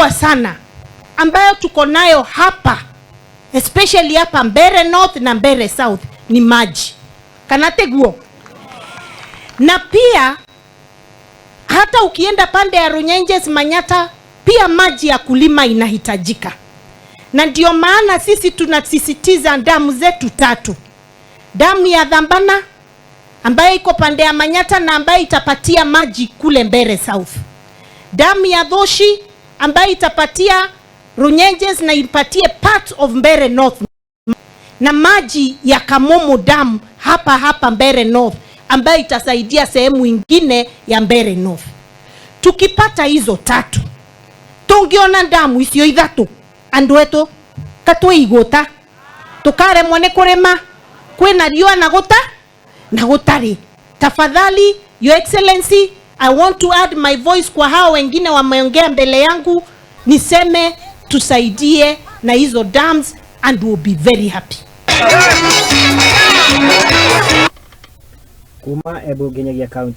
kubwa sana ambayo tuko nayo hapa, especially hapa Mbeere North na Mbeere South, ni maji kanateguo. Na pia hata ukienda pande ya Runyenjes, Manyata, pia maji ya kulima inahitajika, na ndio maana sisi tunasisitiza damu zetu tatu: damu ya Dhambana ambayo iko pande ya Manyata na ambayo itapatia maji kule Mbeere South, damu ya Dhoshi ambayo itapatia Runyenjes na ipatie part of Mbeere North, na maji ya Kamomo Dam hapa hapa Mbeere North ambayo itasaidia sehemu ingine ya Mbeere North. Tukipata hizo tatu, tungiona damu icio ithatu, andu etu katwigũta tukaremwo nĩ kũrĩma kwĩna riũa na gũta na gũtarĩ. Tafadhali, Your Excellency, I want to add my voice kwa hao wengine wameongea mbele yangu, niseme tusaidie na hizo dams and we'll be very happy. Kuma Embu nginyagia kaunti.